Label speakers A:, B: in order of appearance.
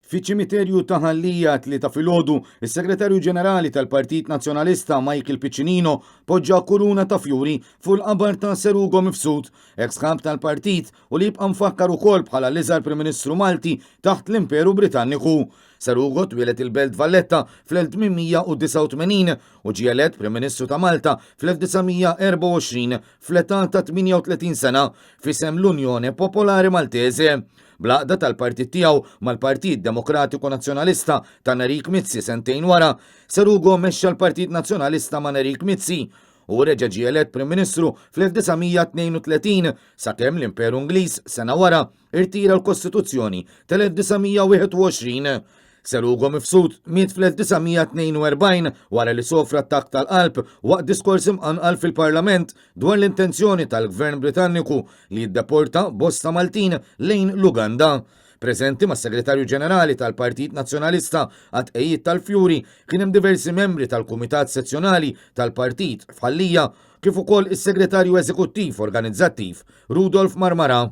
A: Fiċ-ċimiterju ta' Ħal Lija t-Tlieta filgħodu, is-Segretarju Ġenerali tal-Partit Nazzjonalista Michael Piccinino poġġa kuruna ta' fjuri fuq il-qabar ta' Sir Ugo Mifsud, eks kap tal-partit u li jibqa' mfakkar ukoll bħala l-iżgħar Prim Ministru Malti taħt l-Imperu Britanniku. Sir Ugo twieled il-Belt Valletta fl-1889 u ġie elett Prim Ministru ta' Malta fl-1924 fl-età ta' 38 sena f'isem l-Unione Popolare Maltese. Bl-għaqda tal-partit tiegħu mal-Partit Demokratiku Nazzjonalista ta' Nerik Mizzi sentejn wara, Sir Ugo mexxa l-Partit Nazzjonalista ma' Nerik Mizzi u reġa' ġie elett Prim Ministru fl-1932 sakemm l-Imperu Ingliż sena wara irtira l-Kostituzzjoni tal-1921. Sir Ugo Mifsud miet fl-1942 wara li sofra attakk tal-qalb waqt diskors imqanqal fil-Parlament dwar l-intenzjoni tal-Gvern Britanniku li jiddeporta bosta Maltin lejn l-Uganda. Preżenti mas-Segretarju Ġenerali tal-Partit Nazzjonalista għat-tqegħid tal-fjuri kien hemm diversi membri tal-Kumitat Sezzjonali tal-Partit f'Ħal Lija kif ukoll is-Segretarju Eżekuttiv Organizzattiv Rudolf Marmara.